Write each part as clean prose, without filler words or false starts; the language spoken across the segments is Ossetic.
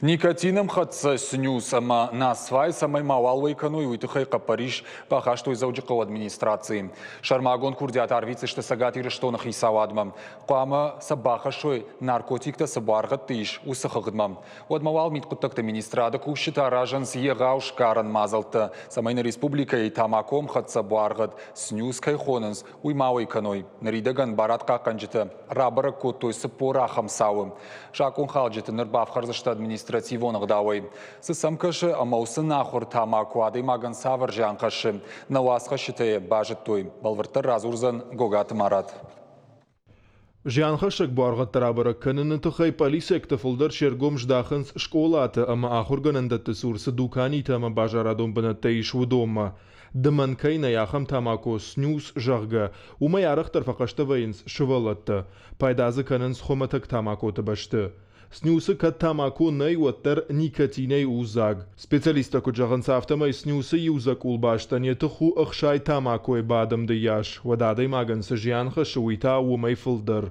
Никотинӕмхӕццӕ снюс ӕмӕ насвай цӕмӕй мауал уӕй кӕной, уый тыххӕй хъӕппӕрис бахастой Дзӕуджыхъӕуы администрацийы. Сӕрмагонд курдиат арвитдзысты Цӕгат Ирыстоны хицауадмӕ. Хъуамӕ сӕ бахӕссой, наркотиктӕ цы буаргъӕдты ис, уыцы хыгъдмӕ. Уӕдмӕ уал мидхъуыддӕгты министрады кусджытӕ аразынц егъау сгарӕн мадзӕлттӕ, цӕмӕй нӕ республикӕйы тамакоӕмхӕццӕ буаргъӕд снюс кӕй хонынц, уый ма уӕй кӕной. Ныридӕгӕн барадхъахъхъӕнджытӕ рабӕрӕг кодтой 40 ахӕм цауы. Закъонхалджыты ныр бафхӕрдзысты административон ӕгъдауӕй. Цы сӕм кӕсы ӕмӕ уыцы нахуыр тамако адӕймагӕн цавӕр зиан хӕссы, нӕ уацхӕсджытӕ йӕ базыдтой. Бӕлвырддӕр радзурдзӕн Гогаты Марат. Зианхӕссӕг буаргъӕдтӕ рабӕрӕг кӕныны тыххӕй полициӕгтӕ фылдӕр се ргом здахынц скъолаты ӕмӕ ахуыргӕнӕндӕтты цур цы дуканитӕ ӕмӕ базарадон бынӕттӕ ис, уыдонмӕ. Дымӕн кӕй нӕй, ахӕм тамако, снюс, зӕгъгӕ, уымӕй арӕхдӕр фӕхъӕстӕ вӕййынц сывӕллӕттӕ. Пайда дзы кӕнынц хуымӕтӕг тамакоты бӕсты. Снюсы кӕд тамако нӕй, уӕддӕр никотинӕй у дзаг. Специалисттӕ куыд зӕгъынц, афтӕмӕй снюсы иу дзӕкъул бастӕн йӕ тых у 60 тамакойы бадымды йас, уӕд адӕймагӕн цы зиан хӕссы, уый та уымӕй фылдӕр.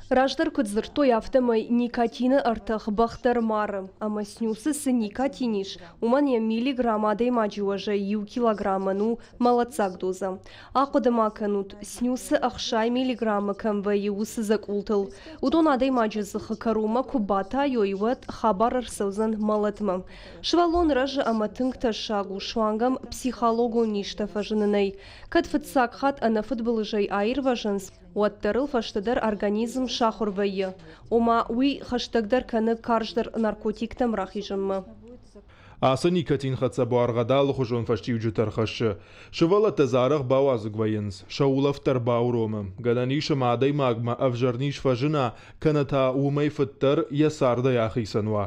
Раздӕр куыд дзырдтой, афтӕмӕй никотины ӕртӕх бӕх дӕр мары, ӕмӕ снюсы цы никотин ис, уымӕн йӕ миллиграмм адӕймаджы уӕзӕй иу килограммӕн у мӕлӕтдзаг дозӕ. Ахъуыды-ма кӕнут, снюсы 60 миллиграммы кӕм вӕййы, уыцы дзӕкъултыл. Уыдон адӕймаджы дзыхы кӕронмӕ куы батайой, уӕд хабар ӕрцӕудзӕн мӕлӕтмӕ. Сывӕллон рӕзы ӕмӕ тынг тӕссаг у суанг ӕм психологон низтӕ фӕзынынӕй. Кӕд фыццаг хатт ӕнӕфыдбылызӕй аирвӕзынц, уӕддӕр ыл фӕстӕдӕр организм сахуыр вӕййы. Ома, уый хӕстӕгдӕр кӕны карздӕр наркотиктӕм рахизынмӕ. Ацы никотинхӕццӕ буаргъӕд алыхуызон фӕстиуджытӕ ӕрхӕссы. Сывӕллӕттӕ дзы арӕх бауадзыг вӕййынц, сӕ улӕфт дӕр бауромы. Гӕнӕн ис ӕмӕ адӕймагмӕ ӕвзӕр низ фӕзына, кӕнӕ та уымӕй фыддӕр йӕ цардӕй ахицӕн уа.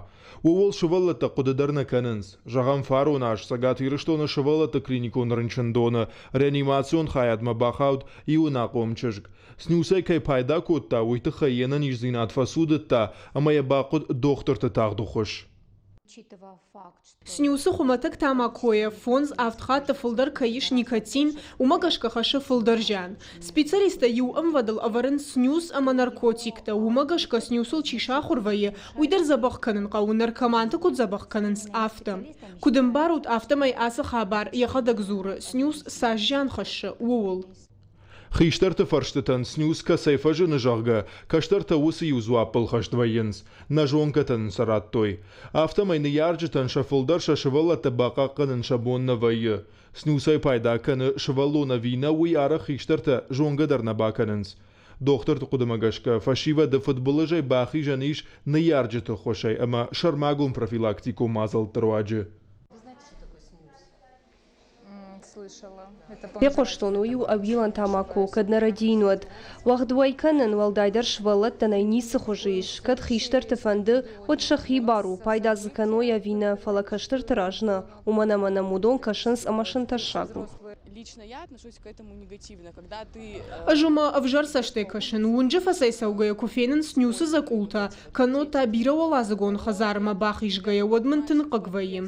Ууыл сывӕллӕттӕ хъуыды дӕр нӕ кӕнынц. Зӕгъӕм, фарон аз Цӕгат Ирыстоны сывӕллӕтты клиникон рынчындоны реанимацион хайадмӕ бахауд иу ӕнахъом чызг. Снюсӕй кӕй пайда кодта, уый тыххӕй йе нӕниздзинад фӕцудыдта ӕмӕ йӕ бахъуыд дохтырты тагъд ӕххуыс. Снюсы хуымӕтӕг тамакойӕ фондз-авд хатты фылдӕр кӕй ис никотин, уымӕ гӕсгӕ хӕссы фылдӕр зиан. Специалисттӕ иу ӕмвӕдыл ӕвӕрынц снюс ӕмӕ наркотиктӕ, уымӕ гӕсгӕ снюсыл чи сахуыр вӕййы, уый дӕр дзӕбӕх кӕнын хъӕуы, наркоманты куыд дзӕбӕх кӕнынц, афтӕ. Куыд ӕмбарут, афтӕмӕй ацы хабар йӕхӕдӕг дзуры, снюс цас зиан хӕссы, ууыл. Хистӕрты фӕрстытӕн снюс кӕцӕй фӕзыны, зӕгъгӕ, кӕстӕртӕ уыцы иу дзуаппыл хӕст вӕййынц, нӕ зонгӕтӕ нын сӕ радтой. Афтӕмӕй ныййарджытӕн сӕ фылдӕр сӕ сывӕллӕтты бахъахъхъӕнын сӕ бон нӕ вӕййы. Снюсӕй пайда кӕны сывӕллон ӕви нӕ, уый арӕх хистӕртӕ зонгӕ дӕр нӕ бакӕнынц. Дохтырты хъуыдымӕ гӕсгӕ, фӕсивӕды фыдбылызӕй бахизӕн ис ныййарджыты ӕххуысӕй ӕмӕ сӕрмагонд профилактикон мадзӕлтты руаджы. Фехъуыстон, уый у ӕууилӕн тамако, кӕд нӕ рӕдийын, уӕд. Уӕгъд уӕй кӕнын, уӕлдайдӕр сывӕллӕттӕн ӕй ницы хуызы ис. Кӕд хистӕрты фӕнды, уӕд сӕхи бар у, пайда дзы кӕной ӕви нӕ, фӕлӕ кӕстӕрты раз нӕ, уымӕн ӕмӕ нӕм уыдон кӕсынц ӕмӕ сын тӕссаг у. Ӕз уымӕ ӕвзӕр цӕстӕй кӕсын, уынджы фӕцӕйцӕугӕйӕ куы фенын снюсы дзӕкъултӕ, кӕннод та бирӕуӕладзыгон хӕдзармӕ бахизгӕйӕ, уӕд мын тынг хъыг вӕййы.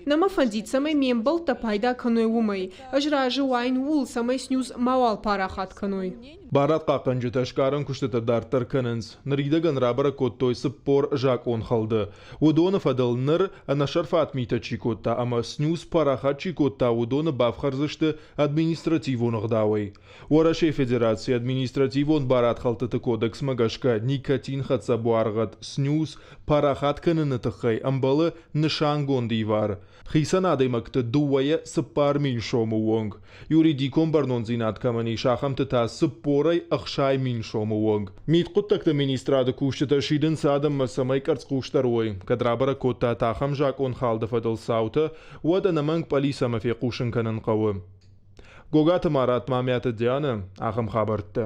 Нӕ мӕ фӕндид, цӕмӕй ме мбӕлттӕ пайда кӕной уымӕй. Ӕз разы уаин ууыл, цӕмӕй снюс мауал парахат кӕной. Барадхъахъхъӕнджытӕ сгарӕн куыстытӕ дарддӕр кӕнынц. Ныридӕгӕн рабӕрӕг кодтой 40 закъонхӕлды. Уыдоны фӕдыл ныр ӕнӕсӕрфат митӕ чи кодта ӕмӕ снюс парахат чи кодта, уыдоны бафхӕрдзысты административон ӕгъдауӕй. Уӕрӕсейы Федерацийы административон барадхӕлдтыты кодексмӕ гӕсгӕ никотинхӕццӕ буаргъӕд снюс парахат кӕныны тыххӕй ӕмбӕлы нысангонд ивар хицӕн адӕймӕгты дыууӕйӕ 4000 сомы онг, юридикон бӕрнондзинад кӕмӕн ис, ахӕмты та цыппорӕй 60 000 сомы онг. Мидхъуыддӕгты министрады кусджытӕ сидынц адӕммӕ, цӕмӕй къӕрцхъусдӕр уой. Кӕд рабӕрӕг кодтат ахӕм закъонхӕлды фӕдыл цаутӕ, уӕд ӕнӕмӕнг пъӕлицӕмӕ фехъусын кӕнын хъӕуы. Гогаты Марат, Мамиаты Дианӕ, ахӕм хабӕрттӕ.